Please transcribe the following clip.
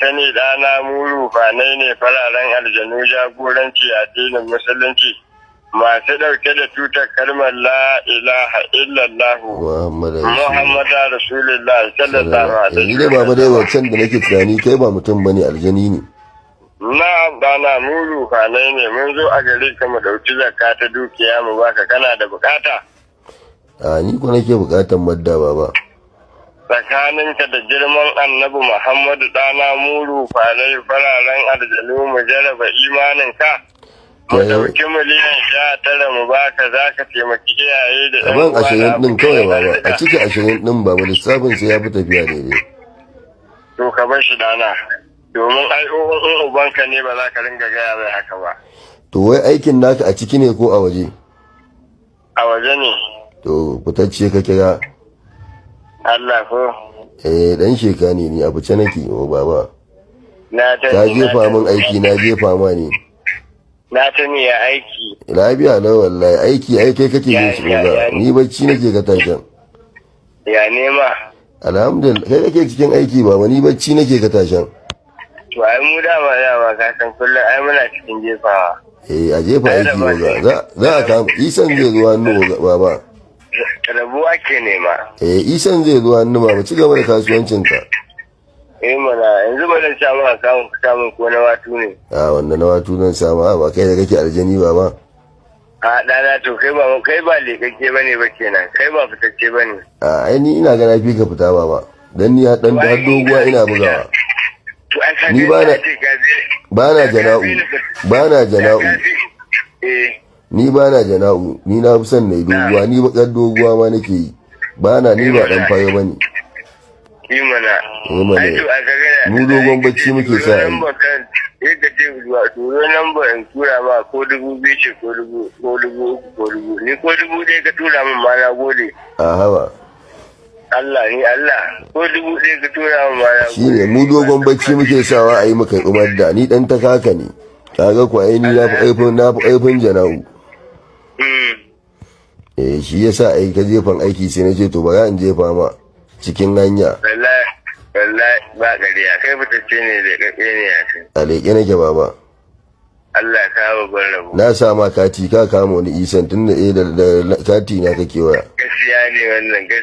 sani ɗana, mu rufanai ne, fararen aljanu, jagoranci addinin Musulunci, masu ɗauke da tutar kalmar la ilaha illallahu Muhammadu. Muhammadu Rasulullah sallallahu alaihi. Yanzu dai baba, dai wancan da nake tunani, kai ba mutum bane, aljani ne. Na'am ɗana, mu rufanai ne, mun zo a gare ka mu ɗauki zakka ta dukiya mu baka, kana da bukata? A ni ko nake bukatan madda, baba. Tsakaninka da girman Annabi Muhammadu ɗana, mu rufanai fararen aljanu, mu jaraba imaninka. Mu ɗauki miliyan 19 mu baka, za ka taimaki iyaye da ɗan Ban uwa da 20 ɗin kawai abokan baba, a arzika. cike 20 ɗin baba, lissafin sai ya fi tafiya daidai. To ka bar shi ɗana. Domin ai in ubanka ne ba za ka ringa gaya mai haka ba. To wai aikin naka a ciki ne ko a waje? A waje ne. To fitacce ka kira. Allah ko? Eh, dan sheka ne ni, a fice nake o baba. Na ta Ka jefa min aiki, na jefa ma ne. Na ta ne ya aiki. Lafiya lau wallahi, aiki ai kai kake yin shi oga, ni bacci nake ka tashan. Ya nema. Alhamdulillah, kai kake cikin aiki baba, ni bacci nake ka tashan. To ai mu dama ka san kullum ai muna cikin jefawa. Eh, a jefa Ai, aiki da ba oga, za a kama isan zai zo hannu oga, baba. Rabu ake nema. Eh, isan zai zo hannu baba, ci gaba da kasuwancinka. Eh mana, yanzu ba zan samu a kamun ka samun ko na watu ne. A wannan na watu zan samu, a ba kai da kake aljani baba. A ɗana, to kai ba lekakke bane ba kenan, kai ba fitacce bane. A ai ni ina ga na fi ka fita baba, dan ni har dan har doguwa ina bugawa. To ai ka Ni ga ba na- ce ka bi- Bana jana'u, bana jana'u. Eh. Ni bana jana'u, ni na fi son na yi doguwa, ni bakar doguwa ma nake yi, bana ni ba dan fara bane. Yi mana. Yi mana. Ai to a ka ga Mu dogon bacci muke sa a yi. Sai ka ce turo namba in tura ma, ko 2000 ce ko dubu ko 3000 ko dubu, ni ko 1000 ka tura min ma na gode. A hawa. Allah, ni Allah, ko 1000 ka tura min ma na gode. Shine mu dogon bacci muke sawa a yi muka umar da ni dan ta kaka ne, kaga ko ai ni na fi ƙarfin jana'u. Eh, shi yasa ai ka jefan aiki sai na ce to bara in jefa ma cikin hanya. Wallahi wallahi ba ƙarya, kai fitacce ne da ƙaƙe ne ya ce. A leƙe nake baba. Allah ya kawo babban rabo. Na sa ma kati, ka kama wani isan tunda eh da kati na kake waya. Gaskiya ne wannan, gaskiya.